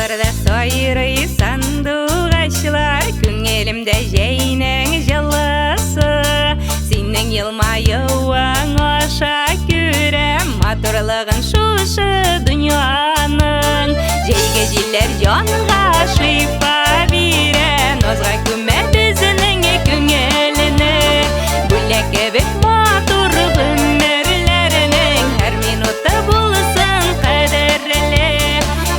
Кырларда сайрый сандугачлар, күңелемдә җәйнең җылысы. Синең елмаюың аша күрәм матурлыгын шушы дөньяның. Җәйге җилләр җанга шифа бирә, назга күмә безнең күңелне. Бүләк кебек матур гомерләрнең һәр минуты булсын кадерле.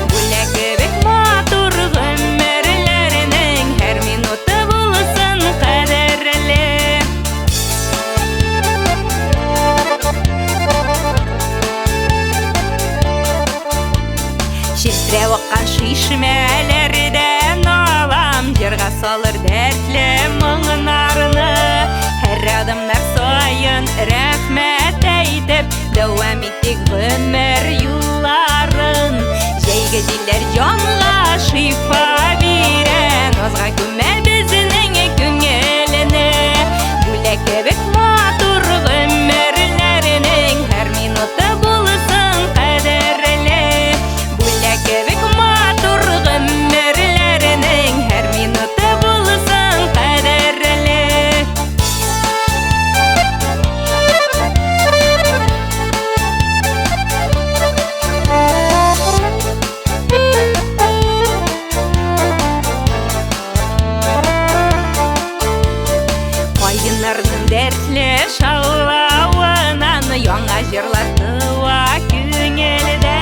Бүләк кебек матур гомерләрнең һәр минуты булсын кадерле. Челтерәп аккан чишмәләрдән алам җырга салыр дәртле моңнарны. Һәр адымнар саен рәхмәт әйтеп, дәвам итик гомер юлларын. Җәйге җилләр җанга шифа бирә, назга күмә безнең күңелне. Бүләк кебек матур гомерләрнең һәр минуты булсын кадерле. Бүләк кебек матур гомерләрнең һәр минуты булсын кадерле. Каеннарның дәртле шаулавынан яңа җырлар туа күңелдә.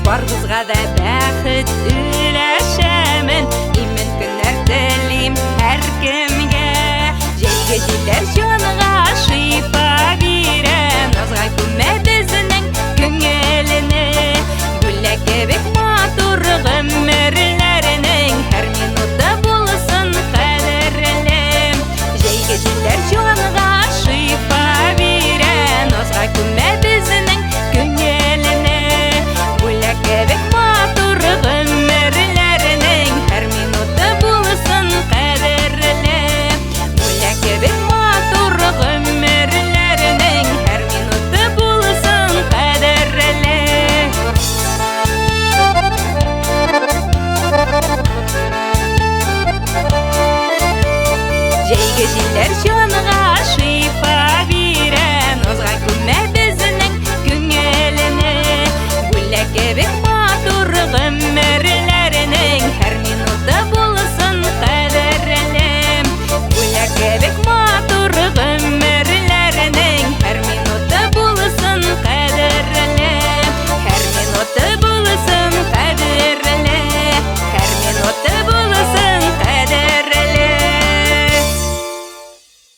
Барыгызга да бәхет өләшәмен, имин көннәр телим һәркемгә. Җәйге җилләр җанга